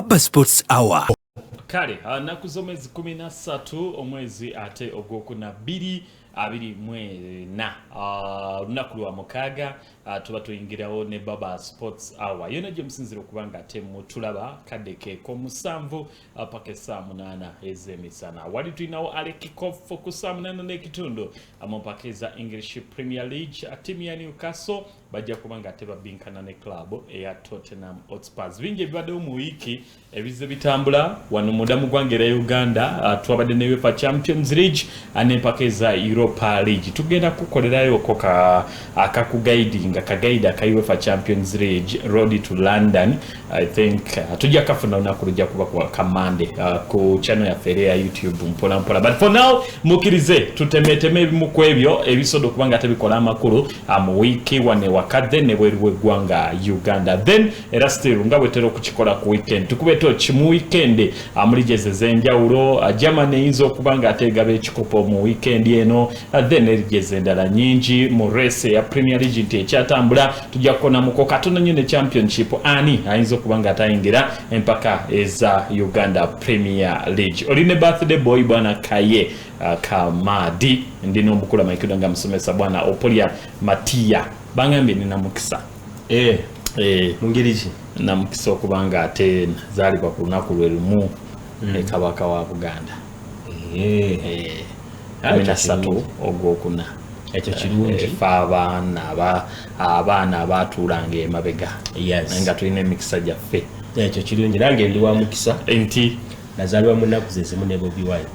Baba Sports Hour. Kale nnaku z'omwezi 13 omwezi ate ogwokuna 2024, olunaku lwa mukaaga, tuba tuyingirawo ne Baba Sports Hour yona gye musinzira okuba nga ate mutulaba kadde keeko 7 paka essaawa 8 ez'emisana. Wali tulinawo alekikof ku ssaawa 8 n'ekitundu mu mpaka eza English Premier League. Ttiimu ya Newcastle bajja kuba nga ate babinkana ne club eya Tottenham Hotspurs. Bingi ebibaddewo mu wiiki ebizze bitambula wano munda mu ggwanga era Uganda. Twabadde ne UEFA Champions League n'empaka eza Europa League. Tugenda kukolerayoko ka akakuguidinga kaguide aka UEFA Champions League Road to London. I think tujja kafuna olunaku lujja kuba ku kamande ku channel yaffe era eya YouTube mpola mpola, but for now mukkirize tutemeteme ebimu ku ebyo ebisobola okuba nga tebikola amakulu mu wiiki wane waka, then ne bweru bw'eggwanga Uganda. Then era still nga bwetera okukikola ku weekend, tukube toki mu weekend muli jezi ez'enjawulo. Germany eyinza okuba nga ate egaba ekikopo mu weekend eno, then eri endala nyingi mu race eya Premier League nti ekyatambula. Tujja kukonamuko katono nnyo ne Championship, ani ayinza okuba nga atayingira empaka eza Uganda Premier League. Oli ne birthday boy bwana Kaye Kamadi, ndi n'omukulu amanyikiddwa nga musomesa bwana Opolia Matiya. Bangambye nina mukisa. Eh, mu ngeri ki? Namukisa okuba nga ate zaalibwa ku lunaku lwe lumu ne kabaka wa Buganda. Ah, 13 ekyo ogwokuna. Ekyo kirungi. Fe abaana abaatuulanga emabega naye nga tulina emikisa gyaffe. Ekyo kirungi, nange ndi wa mukisa. Nti? Nazaalibwa mu nnaku ze zimu ne Bobi Wine.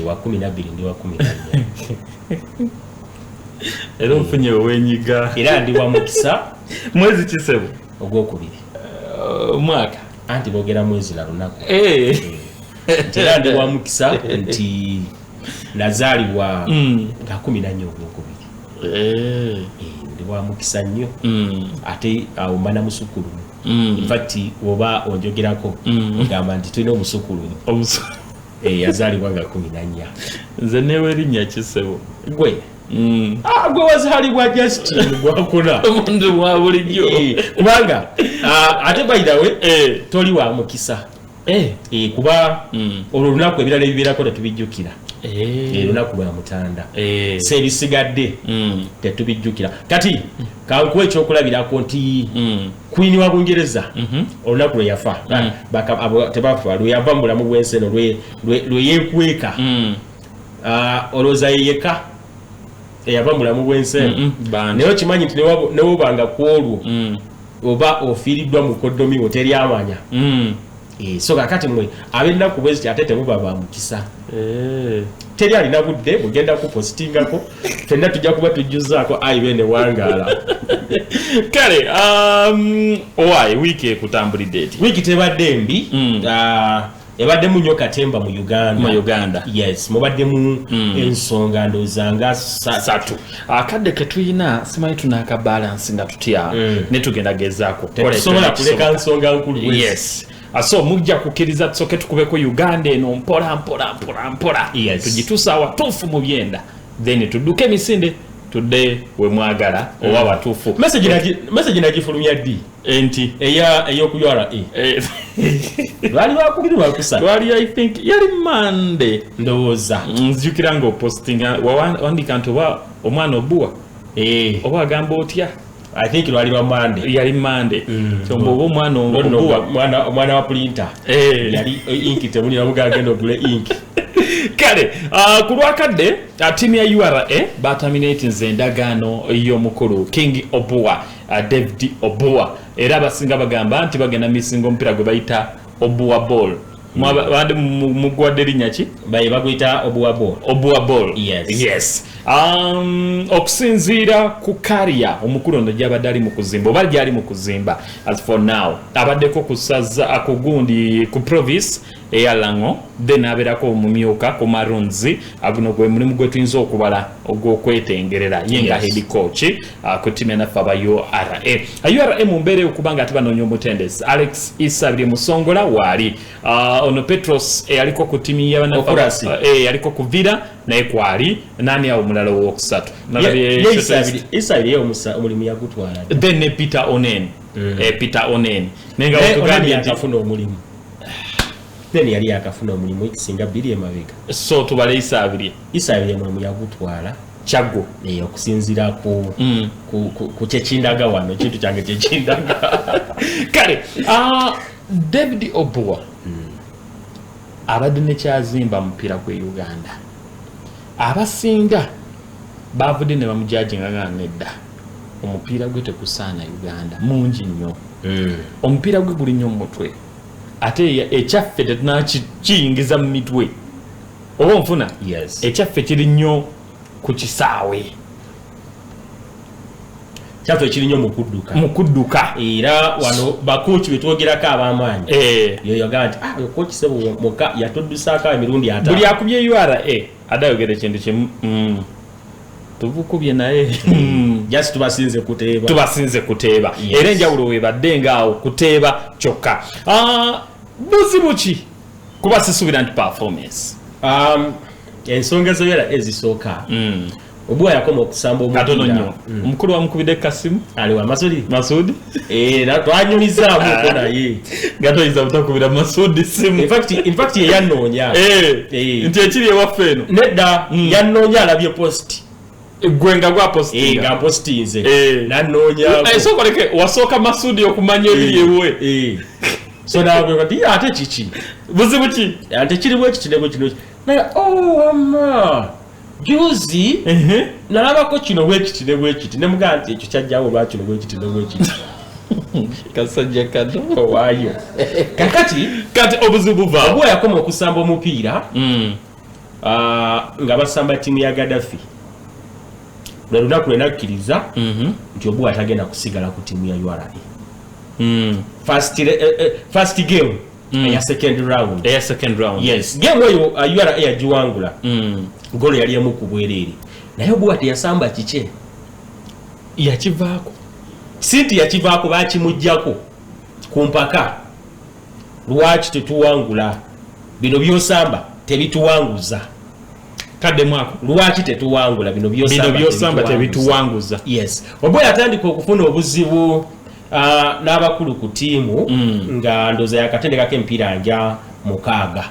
Wa 12, ndi wa 14. Era ofunye wewenyiga. Era ndi wa mukisa. Mwezi kisebo? Ogwokubiri. Mwaka? Anti boogera mwezi na lunaku. Nti era ndi wa mukisa nti nazaalibwa nga 14 ogwokubiri. Ndi wa mukisa nnyo. Ate awo mba na musukulumu. Infact oba onjogerako ogamba nti tulina omusukulumu. Yazaalibwa nga 14. Nze newa erinnya kisebo? Gwe? Ah, gwe wazaalibwa just gwakuna. Omuntu wa bulijjo. Kubanga ate by the way toli wa mukisa. Kuba olwo olunaku ebirala ebibeerako tetubijjukira. Lunaku lwa mutanda. Se ebisigadde tetubijjukira. Kati kankuwa ekyokulabirako nti Queen wa Bungereza olunaku lwe yafa, tebafa, lwe yava mu bulamu bw'ensi eno, lwe yeekweka, olowooza ye yekka eyava mu bulamu bw'ensi eno? Bangi. Naye okimanyi nti newobanga ku olwo oba ofiiriddwa mukoddomi wo, teri amanya. So kakati mwe ab'ennaku bwe ziti ate temuba ba mukisa. Teri alina budde bugenda kupositingako, fenna tujja kuba tujjuzaako ayi bene wangaala. Kale owaaye wiiki ekutambulidde eti? Wiiki tebadde mbi. Ah, ebaddemu nnyo katemba mu Uganda. Mu Uganda. Yes, mubaddemu ensonga ndowooza nga satu. Akadde ketuyina simanyi tunakabalansi nga tutya, ne tugenda gezaako kukola Tetusobola ekyo kuleka ekisoboka. nsonga nkulu bwezi. Yes. So mujja kukkiriza tusooke tukubeko Uganda eno mpola mpola mpola mpola, tugituuse awatuufu mu byenda, then tudduke emisinde tudde we mwagala oba watuufu. Message nagifulumya ddi? Enti? Ey'oku URA. Lwali lwakubiri, lwakusatu? Lwali, I think yali Monday. Ndowooza. Nzijukira nga opostinga, wawandika nti oba omwana obuwa oba agamba otya. I think lwali lwa Monday. Yali Monday. Kyomba oba omwana No, no, obuwa. Omwana wa printer. Yali inki temuli, namuga agenda ogule inki. Kale ku lwakadde ttiimu ya URA baterminatinze endagaano y'omukulu King Obua, David Obua, era abasinga bagamba nti bagenda misinga omupiira gwe bayita Obua Ball. Babadde mugwadde erinnya ki? Baye baguyita Obua Ball. Obua Ball. Yes. Yes. Okusinziira ku career omukulu ono gyabadde ali mu kuzimba oba gyali mu kuzimba, as for now abaddeko kusaza ku gundi ku province eya Lango, then abeerako omumyuka ku Maroons. Guno gwe mulimu gwe tuyinza okubala ogw'okwetengerera ye nga head coach ku ttiimu yanaffe aba URA. URA mu mbeera eyokuba nga ate banoonya omutendesi, Alex Isabirye Musongola waali. Ono Petros eyaliko ku ttiimu y'abanaffe Okurasi. Yaliko ku Villa naye kwali. Nani awo omulala owokusatu? Ye Isabirye omulimu yagutwala dda. Then ne Peter Onen. Peter Onen, naye nga Naye wetugambye Onen nti yakafuna omulimu, then yali yakafuna omulimu ekisinga 2 emabega. So tubale Isaabirye. Isaabirye mulimu yagutwala. Kyaggwe. Okusinziira ku kyekindaga wano, ekintu kyange kyekindaga. Kale, David Obua abadde nekyazimba mupiira gwe Uganda. Abasinga bavudde ne bamujajinga nga nedda, omupiira gwe tegusaana Uganda, mungi nnyo. Omupiira gwe guli nnyo mu mutwe, ate ekyaffe tetunakiyingiza mu mitwe, oba onfuna? Yes. Ekyaffe kiri nnyo ku kisaawe. Kyaffe kiri nnyo mu kudduka. Mu kudduka. Era wano bakochi betwogerako ab'amaanyi, yoyaga nti kochi sebo muka yatuddusaako emirundi 5. Buli akubye URA adayogera ekintu kimu, tubukubye naye. Just tubasinze kuteeba. Tubasinze kuteeba. Era enjawulo webadde ngaawo kuteeba kyokka. Buzibu ki? Kuba sisuubira nti performance. Ensonga zoyera ezisooka. Obua yakoma okusamba omupiira. Katono nnyo. Omukulu wamukubidde kasimu. Ali wa Masudi? Masudi? Era twanyumizaamu ko naye. Nga toyinza butakubira Masudi simu. In fact ye yannoonya. Nti ekiri ewaffe eno. Nedda, yannoonya alabye post. Gwe nga gwa postinga. Nga postinze. Nannoonya. Sooka oleke, wasooka Masudi okumanya ebiri ewuwe. So nawe kati ate kiki? Buzibu ki? Ate kiri bwe kiti ne bwe kino. Naye, oh, wamma. Juzi, nalabako kino bwe kiti ne bwe kiti. Ne mugamba nti ekyo kyajjawo lwa kino bwe kiti ne bwe kiti. Kasajja kano. Owaayo. Kakati, kati obuzibu buva. Obwa yakoma okusamba omupiira, nga basamba ttiimu ya Gaddafi. Lwe lunaku lwe nakkiriza nti Obua tagenda kusigala ku ttiimu ya URA. First game eya second round. Eya second round. Yes. Game eyo, URA yagiwangula. Golo yali emu ku bwereere. Naye Obua teyasamba kikye. Yakivaako. Si nti yakivaako, baakimuggyako ku mpaka. Lwaki tetuwangula? Bino by'osamba tebituwanguza. Kaddemu ako. Lwaki tetuwangula? Bino by'osamba Bino by'osamba tebituwanguza. tebituwanguza. Yes. Obua yatandika okufuna obuzibu, n'abakulu ku ttiimu, nga ndowooza yakatendekako emipiira nja 6.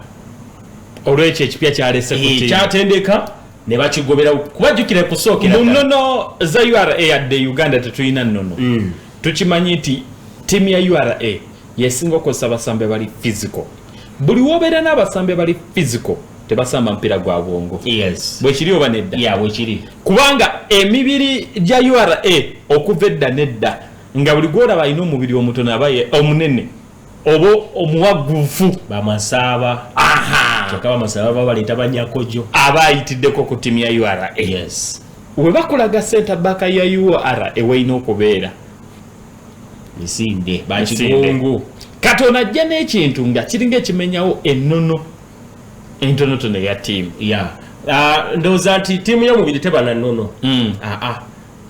Olw'ekyo ekipya kyalese ku ttiimu. Kyatendeka ne bakigobera kuba jjukira kusookera Mu ddala. nnono za URA yadde Uganda tetulina nnono. Tukimanyi nti ttiimu ya URA yesinga okukozesa abasambi abali physical. Buli w'obeera n'abasambi abali physical tebasamba mupiira gwa bwongo. Bwe kiri oba nedda? Yeah, bwe kiri. Kubanga emibiri gya URA okuva edda n'edda nga buli gw'olaba alina omubiri omutono aba ye omunene oba omuwagguufu. Bamasaaba. Kyokka bamasaaba baba baleeta banyakojo. Aba ayitiddeko ku ttiimu ya URA. We bakulaga center back ya URA ew'erina okubeera. Misinde, bakigungu. Katonda ajja n'ekintu nga kiringa ekimenyawo ennono entonotono eya ttiimu. Yeah. Ndowooza nti ttiimu y'omubiri teba na nnono.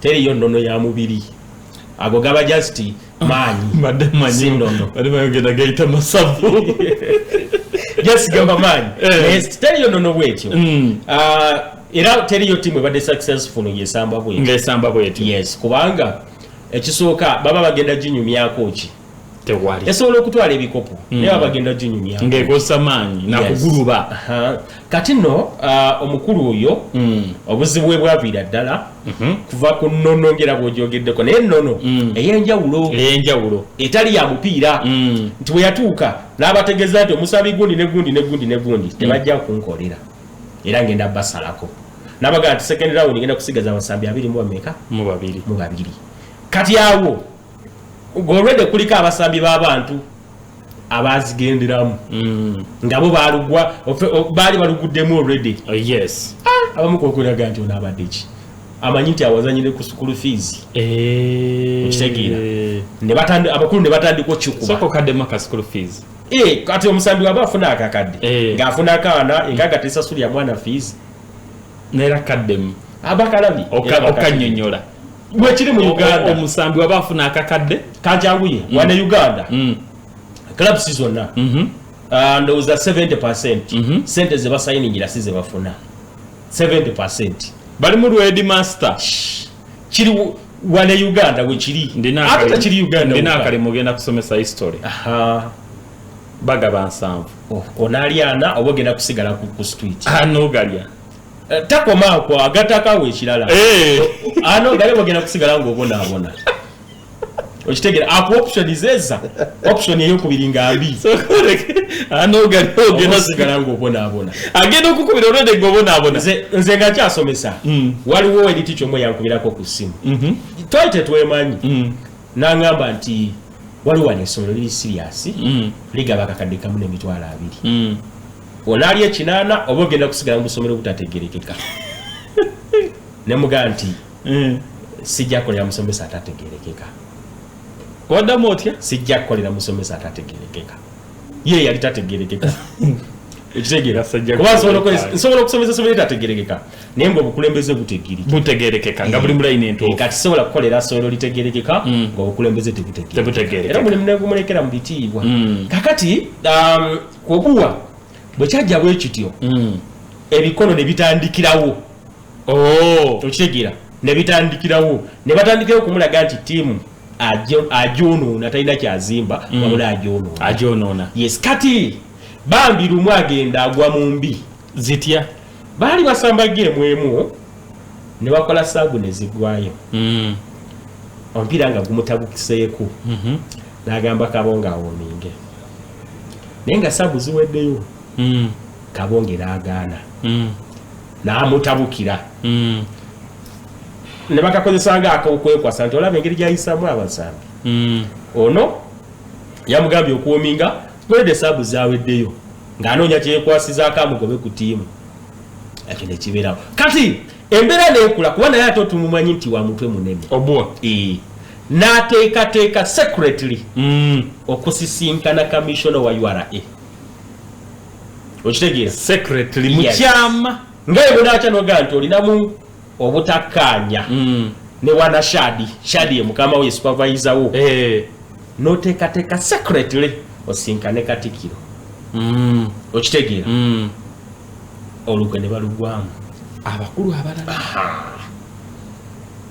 Teriyo nnono ya mubiri. Ago gaba just maanyi. Mbadde mmanyi. Si nnono. Mbadde mmanyi ogenda gayita masavu. Just gamba maanyi. Naye teriyo nnono bw'etyo. Era teriyo ttiimu ebadde successful ng'esamba bw'etyo. Ng'esamba bw'etyo. Yes, kubanga ekisooka baba bagenda ginyumyako ki? Tewali. Esobola okutwala ebikopo, naye baba bagenda ginyumyako. Ng'ekozesa maanyi, nakuguluba. Kati nno, omukulu oyo, obuzibu bwe bwaviira ddala kuva ku nnono ng'era bw'ogyogeddeko, naye ennono ey'enjawulo. Ey'enjawulo. Etali ya mupiira. Nti bwe yatuuka n'abategeeza nti omusambi gundi ne gundi ne gundi ne gundi tebajja kunkolera. Era ngenda basalako. N'abagamba nti second round ngenda kusigaza abasambi abiri mu bameka? Mu babiri. Mu babiri. Kati awo ng'olwedde kuliko abasambi b'abantu abazigenderamu. Nga bo baali baluguddemu already. Oh, yes. Abamu kwokulaga nti ono abadde ki? Amanyi nti awazanyire ku school fees. Okitegeera. Abakulu ne batandika okukikuba. Sooka okaddemu aka school fees. Kati omusambi waba afuna akakadde. Ng'afuna akaana, engaga tesasulira mwana fees. Neera kaddemu. Abakalabye. Era bakadde. Okannyonnyola. Bwe kiri mu Uganda. Omusambi waba afuna akakadde? Kanjanguye. Wane Uganda. Clubs zonna. Ndowooza 70%. Sente ze basayiningira si ze bafuna. 70%. Bali mu lwedi master. Kiri Wane Uganda wekiri, ate tekiri Uganda. Ndina akalimu, ogenda kusomesa history. Bagaba 70. Onaalyana oba ogenda kusigala ku street? Anogalya. Takomaako, agatakawo ekirala. Ano gali ogenda kusigala ng'obonaabona. Okitegeera? Aku option zeza, option eyokubiri nga mbi. Anogalya, ogenda osigala ng'obonaabona. Agenda okukubira olwedde ng'obonaabona. Nze nga nkyasomesa, waliwo head teacher omwe yankubirako ku ssimu. Twali tetwemanyi. N'aŋŋamba nti waliwo wano essomero liri serious, ligaba 1,200,000. Onaalya 8 oba ogenda kusigala mu busomero butategerekeka? Ne mugamba nti sijja kukolera musomesa atategerekeka. Waddamu otya? Sijja kukolera musomesa atategerekeka. Ye yali tategerekeka, ekitegeera? Kuba nsobola okusomesa essomero litategerekeka, naye nga obukulembeze butegerekeka. Butegerekeka nga buli mulayini entuufu. Kati sobola kukolera ssomero litegerekeka nga obukulembeze tebutegerekeka. Tebutegerekeka. Era omulimu negumulekera mu bitiibwa. Kakati Obuwa bwe kyajja bwe kityo, ebikono ne bitandikirawo. Okitegeera? Ne bitandikirawo, ne batandikirawo okumulaga nti ttiimu agyonoona, talina kyazimba, wabula agyonoona. Agyonoona. Yes. Kati bambi lumu agenda agwa mu mbi. Zitya? Baali basamba game emu ne bakola sub ne ziggwayo. Omupiira nga gumutabukiseeko, n'agamba Kabonge awoominge, naye nga sub ziweddeyo. Kabonge n'agaana, n'amutabukira. Ne bakakozesa nga akokwekwasa nti olaba engeri gyayisaamu abasambi. Ono yamugambye okuwominga gwedde, sub zaweddeyo, ng'anoonya kyekwasizaako amugobe ku ttiimu. Ekyo nekibeerawo. Kati embeera neekula, kuba naye ate otumumanyi nti wa mutwe munene. Obuwa. N'ateekateeka secretly okusisinkana commissioner wa URA. Okitegeera? Secretly. Yes. Mukyama. Nga ebonakya nogaa nti olinamu obutakkaanya ne wana Shadi. Shadi ye mukama we, supervisor wo. N'oteekateeka secretly osinkane Katikiro. Okitegeera? Olukwe ne balugwamu. Abakulu abalala.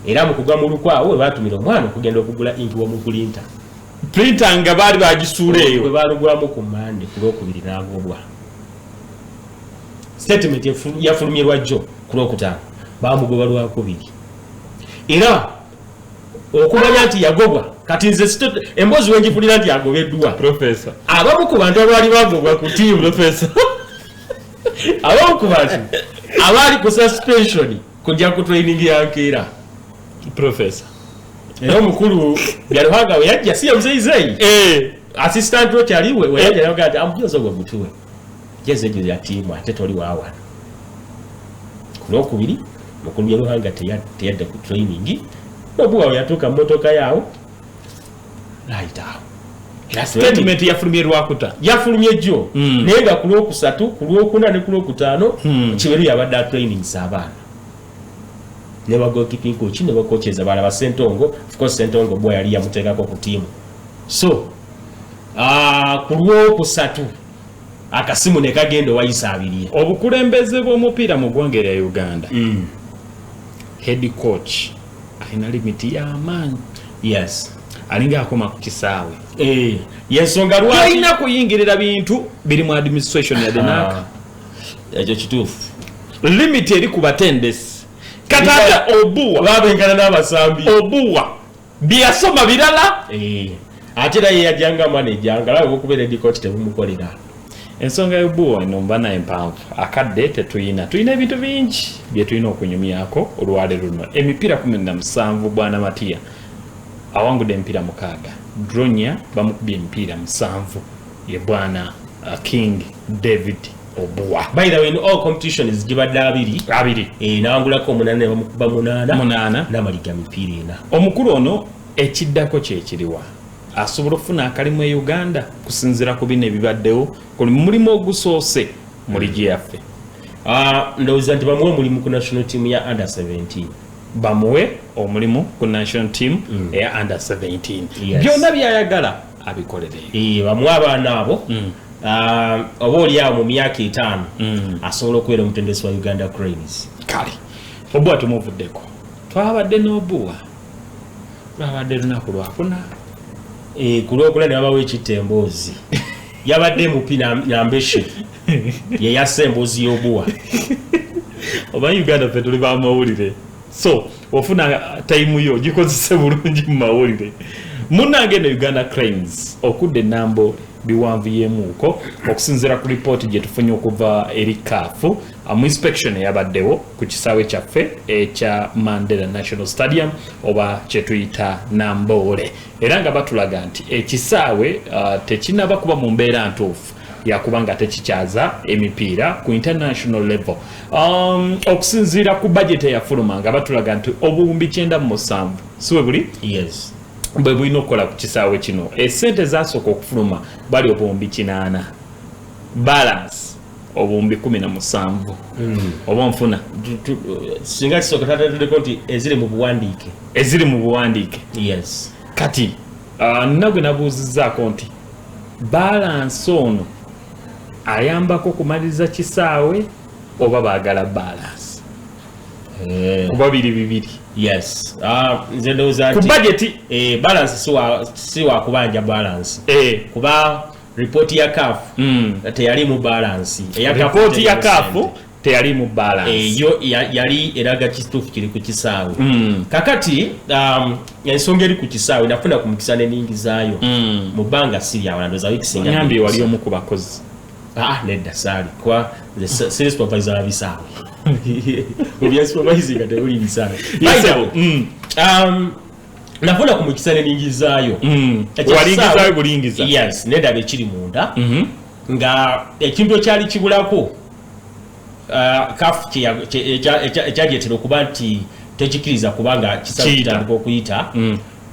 Era mu kugwa mu lukwe awo we batumira omwana okugenda okugula inki w'omu printer. Printer nga baali bagisuula bwe eyo. Balugwamu ku Mande, ku Lwokubiri n'agobwa. Statement yafulumye lwajjo ku Lwokutaano, bamugoba Lwakubiri. Era okumanya nti yagobwa, kati nze emboozi wenjipulira nti agobeddwa, Professor. Abamu ku bantu abaali bagobwa ku tiimu, Professor. abamu ku bantu abaali ku suspension kujja ku training ya nkeera. Professor. Era omukulu Byaruhanga we yajja, si ye muzeyizeyi, assistant we kyaliwe, we yajja naga nti amujozo gwe gutuwe jeze egyo ya tiimu, ate toli waawano. Ku Lwokubiri mukulu Byaruhanga teyadda ku training. Obuwa we yatuuka mu motoka yaawo nayita awo. Era Statement yafulumye Lwakuta. Yafulumye jjo. Naye nga ku Lwokusatu, ku Lwokuna ne ku Lwokutaano, Kiberu yabadde atrainings abaana ne ba goalkeeping coach ne ba coaches abalala ba Sentongo. Of course Sentongo bwe yali yamuteekako ku tiimu. So ku Lwokusatu akasimu ne kagenda owayisa abiri. Obukulembeze bw'omupiira mu ggwanga erya Uganda, head coach alina limit y'amaanyi. Alinga akoma ku kisaawe. Eh, yensonga lwaki Talina kuyingirira bintu biri mu administration yadde naaka. Ekyo kituufu. Limit eri ku batendesi. Kati ate Obuwa babenkana n'abasambi. Obuwa byeyasoma birala. Eh, ate era ye yajjanga manager nga laba okubeera head coach tebumukolera. Ensonga y'Obuwa eno mba naye mpanvu, akadde tetuyina. Tulina ebintu bingi bye tulina okunyumyako olwaleero luno. Emipiira 17, bwana Matiya awangudde emipiira 6, draw nnya, bamukubye emipiira 7. Ye bwana King David Obuwa. By the way, in all competitions gibadde 20. 20. Eh, nawangulako 8 ne bamukuba 8. 8. N'amaliga mipiira 4. Omukulu ono ekiddako kyekiriwa? Asobola okufuna akalimu e Uganda kusinziira ku bino ebibaddewo ku mulimu ogusoose mu ligi yaffe? Ah, ndowooza nti bamuwe omulimu ku national team ya under 17. Bamuwe omulimu ku national team eya under 17. Yes. Byonna byayagala abikolereyo. Eh, bamuwe abaana abo. Ah, oba oli awo mu myaka 5 asobola okubeera omutendesi wa Uganda Cranes. Kale, Obuwa tumuvuddeko. Twabadde n'Obuwa. Lwabadde lunaku lwakuna. Ku lwokuna ne babawo ekitta emboozi. Yabadde mupi Nambeshe ye yasse emboozi y'obuwa. Oba Uganda ffe tuli bamawulire, so ofuna time yo gikozese bulungi mu mawulire. Munnange, ne Uganda Cranes okudda enambo biwanvu yemuuko okusinziira ku ripooti gye tufunye okuva eri CAF mu inspection eyabaddewo ku kisaawe kyaffe ekya Mandela National Stadium oba kyetuyita Namboole, era nga batulaga nti ekisaawe tekinaba kuba mu mbeera ntuufu yakuba nga tekikyaza emipiira ku international level. Okusinziira ku budget eyafuluma nga batulaga nti obuwumbi 97, si we buli? Yes. Bwe bulina okukola ku kisaawe kino. Esente zasooka okufuluma bali obuwumbi 80, balance obuwumbi 17, oba nfuna? Singa kisooka tataddeko nti eziri mu buwandiike. Eziri mu buwandiike. Yes. Kati nina gwe nabuuzizzaako nti balance ono ayambako kumaliriza kisaawe oba baagala balance, kuba biri bibiri. Yes, nze ndowooza ku nti budget. Balance si wa kubanja balance, kuba ripooti ya CAF teyalimu balance. Eya CAF Ripooti ya terimu CAF ssente. Teyalimu balance. Yo yali eraga kituufu kiri ku kisaawe. Kakati ensonga eri ku kisaawe, nafuna ku mukisa neningizaayo mu bbanga si lyawala, ndowooza wiiki singa Nyambye wali omu ku bakozi. Ah, nedda, saali, kuba nze siri supervisor wa bisaawe. Mu bya supervising nga tebuli bisaawe. Yes, By the way, nafuna ku mukisa neningizaayo. Ekyo Walingizaayo kisaawe- bulingiza? Yes, nedaba ekiri munda nga ekintu ekyali kibulako, CAF ekyagyetera okuba nti tekikiriza kubanga kisaawe Kiyita. kitandika okuyita,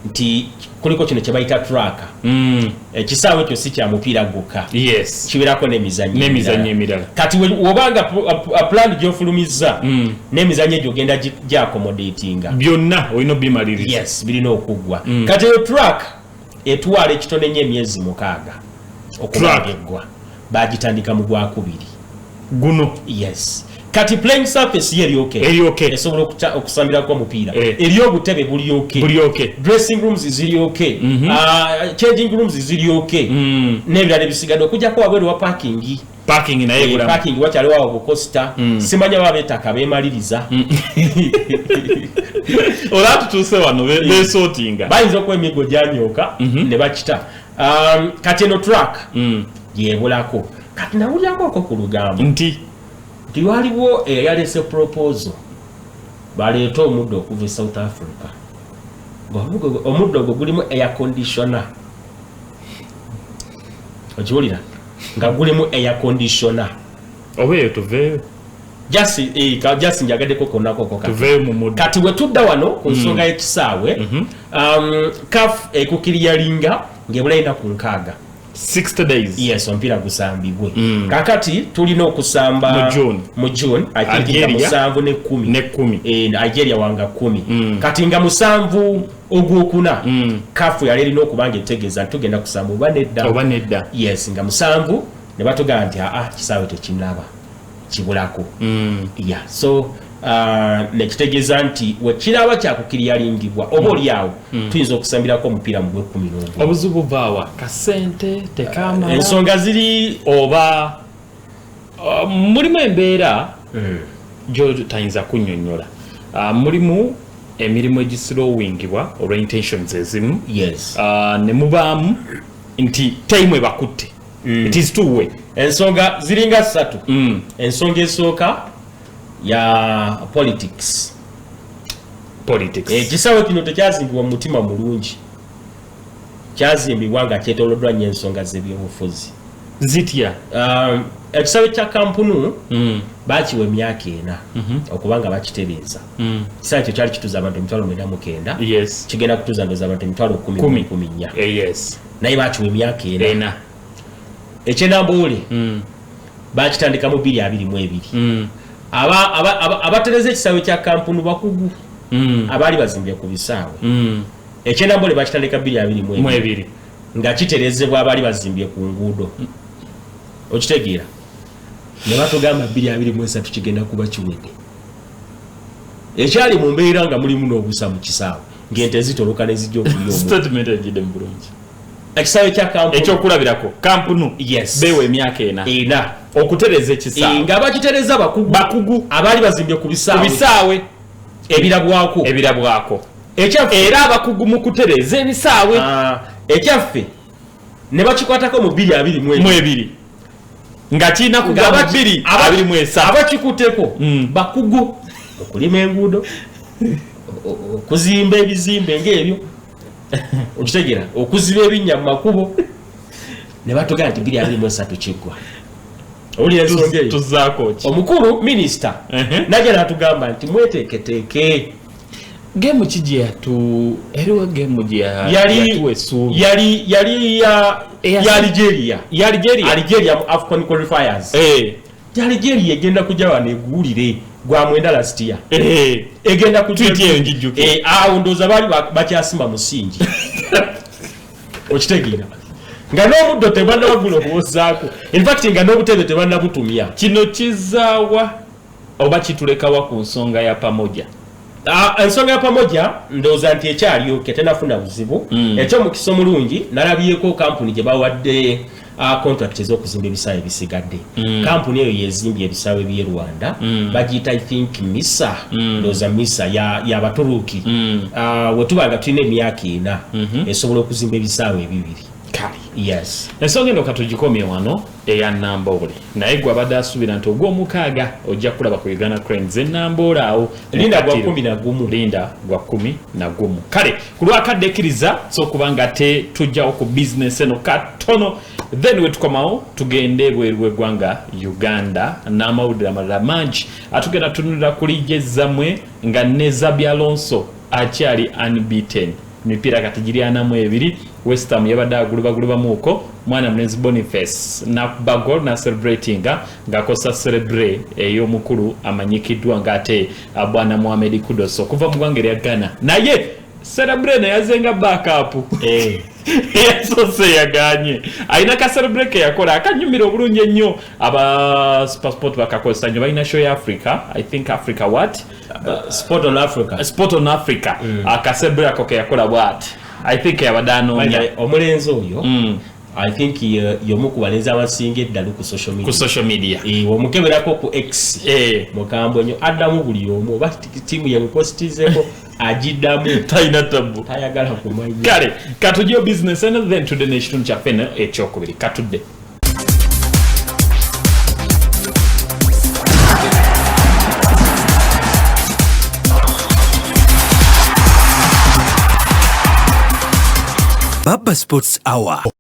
nti kuliko kino kye bayita track. Ekisaawe ekyo si kya mupiira gwokka, kibeerako n'emizannyo n'emizannyo emirala. emirala. Kati wobanga plan gyofulumizza n'emizannyo egyo ogenda gyaccommodatinga, byonna olina obimaliriza. Yes, birina okuggwa. Kati eyo track etwala ekitone nnyo emyezi 6 okuba Track. nga eggwa. Bagitandika mu gwakubiri guno. Yes. Kati playing surface ye eri okay. Eri okay. Esobola okusambirako omupiira. Eri obutebe buli okay. Buli okay. Dressing rooms ziri okay. Changing rooms ziri okay. N'ebirala ebisigadde okujjako wabweru wa parking. Parking naye bulamu. Parking wakyaliwo awo bukosita, simanya baba ettaka beemaliriza. Olaba tutuuse wano besootinga. Bayinza okuba emigo gyanyooka ne bakita. Kati eno track yebulako. Kati nawulyako oko ku lugambo nti nti waliwo eyalese proposal baleete omuddo okuva e South Africa. Omuddo ogwo gulimu air conditioner. Okiwulira nga gulimu air conditioner? Oba eyo tuveeyo. Just just njagaddeko konako ko kati. Tuveeyo mu muddo. Kati we tudda wano ku nsonga y'ekisaawe, CAF ekukiriyalinga ng'ebula enaku 60. 60 days. Yes, omupiira gusambibwe. Kakati tulina okusamba Mu June. Mu June, I think nga Algeria. 7 ne 10. Ne 10. Algeria wanga 10. Kati nga 7 ogwokuna, CAF yali erina okuba nga etegeeza nti tugenda kusamba oba nedda. Oba nedda. Yes, nga 7 ne batugamba nti aa, kisaawe tekinaba, kibulako. Yeah, so nekitegeeza nti wekiraba kyakukiriyalingibwa oba oliawo tuyinza okusambirako omupiira mu gwekumi n'ogumu. Obuzibu buvaawa? Kasente tekamala? Ensonga ziri Oba mulimu embeera gyotayinza kunnyonnyola? Mulimu emirimu egislowingibwa olwa intentions ezimu. Ne mubaamu nti time ebakutte. It is two way. Ensonga ziringa ssatu. Ensonga esooka ya politics. Politics. Ekisaawe kino tekyazimbibwa mu mutima mulungi, kyazimbibwa nga kyetoloddwa nnyo ensonga z'ebyobufuzi. Zitya? Ekisaawe kya kampunu bakiwa emyaka 4 okuba nga bakitereeza. Ekisaawe ekyo kyali kituza abantu 990,000. Kigenda kutuza ndooza abantu emitwalo kumi Kumi. 14,000. Naye bakiwa emyaka 4. 4. Ekyenamboole bakitandika mu 2022. Abatereza ekisaawe kya kampunu bakugu abaali bazimbye ku bisaawe. Ekyenamboole bakitandika 2022 Mu ebiri. nga kiterezebwa abaali bazimbye ku nguudo. Okitegeera? Ne batugamba 2023 kigenda kuba kiwedde. Ekyali mu mbeera nga mulimu n'obusa mu kisaawe, ng'ente zitoloka ne zijja okulya. Statement egidde mu bulungi. Ekisaawe kya Camp Nou. Ekyokulabirako, Camp Nou. Yes. Beewa emyaka 4 Ena. Okutereza ekisaawe. Nga bakitereza bakugu. Bakugu. Abaali bazimbye ku ku bisaawe bisaawe ebirabwako. Ebirabwako. Ekyaffe era abakugu mu kutereeza ebisaawe. Ah, ekyaffe ne bakikwatako mu 2022. Mu ebiri, nga kirina kugwa mu 2023. Abakikuteko bakugu okulima enguudo, okuzimba ebizimbe ngaebyo, okitegeera, okuziba ebinnya mu makubo, ne batugamba nti 2023 kiggwa. Owulira ensonga eyo? Tuzaako ki? Omukulu minisita najja n'atugamba nti mweteeketeeke. Game ki gye yatu, eriwo game gye yatuwa essuubi? Yali ya Algeria. Ya Algeria. Algeria mu AFCON qualifiers. Ya Algeria egenda kujja wano eguwulire gwa 9 last year. Egenda kujja. Tweet eyo ngijjukira. Eh, awo ndowooza baali bakyasima musingi, okitegeera, nga n'omuddo tebannabagulowoozaako, in fact nga n'obutebe tebannabutumya. Kino kizaawa oba kitulekawa ku nsonga ya Pamoja? Ah, ensonga ya Pamoja ndowooza nti ekyalyoke tenafuna buzibu. Ekyomukisa omulungi, nalabyeko kampuni gye bawadde contract ez'okuzimba ebisaawe ebisigadde. Kampuni eyo yezimbye ebisaawe by'e Rwanda. Bagiyita, I think, Misa. Ndowooza Misa y'Abaturuki. Wetuba nga tulina emyaka 4, esobola okuzimba ebisaawe 2. Kale. Yes. Ensonga eno katugikomye wano eya Namboole, naye gwe abadde asuubira nti ogw'omukaaga ojja kulaba ku Uganda Cranes enamboole awo. Linda gwa Mukatiro. 11. Linda gwa 11. Kale ku lwakadde ekkiriza sokuba nga te tujjawo ku bizinesi eno katono, then wetukomawo tugende ebweru w'eggwanga Uganda n'amawulire amalala mangi. Atugenda tunulira ku liigi zammwe nga ne Xabi Alonso akyali unbeaten, mipiira kati giri 42. West Ham yabadde agulubagulubamuuko, mwana mulenzi Boniface nakuba gol na celebratinga ng'akosa celebre ey'omukulu amanyikiddwa ng'ate bwana Mohamed Kudus okuva mu ggwanga erya Ghana, naye celebre naye azenga backup. Eyasoose yaganye, alina ka celebre ke yakola akanyumira obulungi ennyo. Aba Supersport bakakozesa nnyo, balina show ya Africa, I think Africa what? Sport on Africa. Sport on Africa. Akasebule ako ke yakola bwati, I think yabadde anoonya. Omulenzi oyo, I think y'omu ku balenzi abasinga eddalu ku social media. Ku social media. Eh, omukeberako ku X, mukambwe nnyo, addamu buli omu, oba tiimu yemupositizeko agiddamu. Talina tabu. Tayagala kumanya. Kale katujjeyo business eno, then tudde n'ekitundu kyaffe eno ekyokubiri. Katudde. Baba Sports Hour.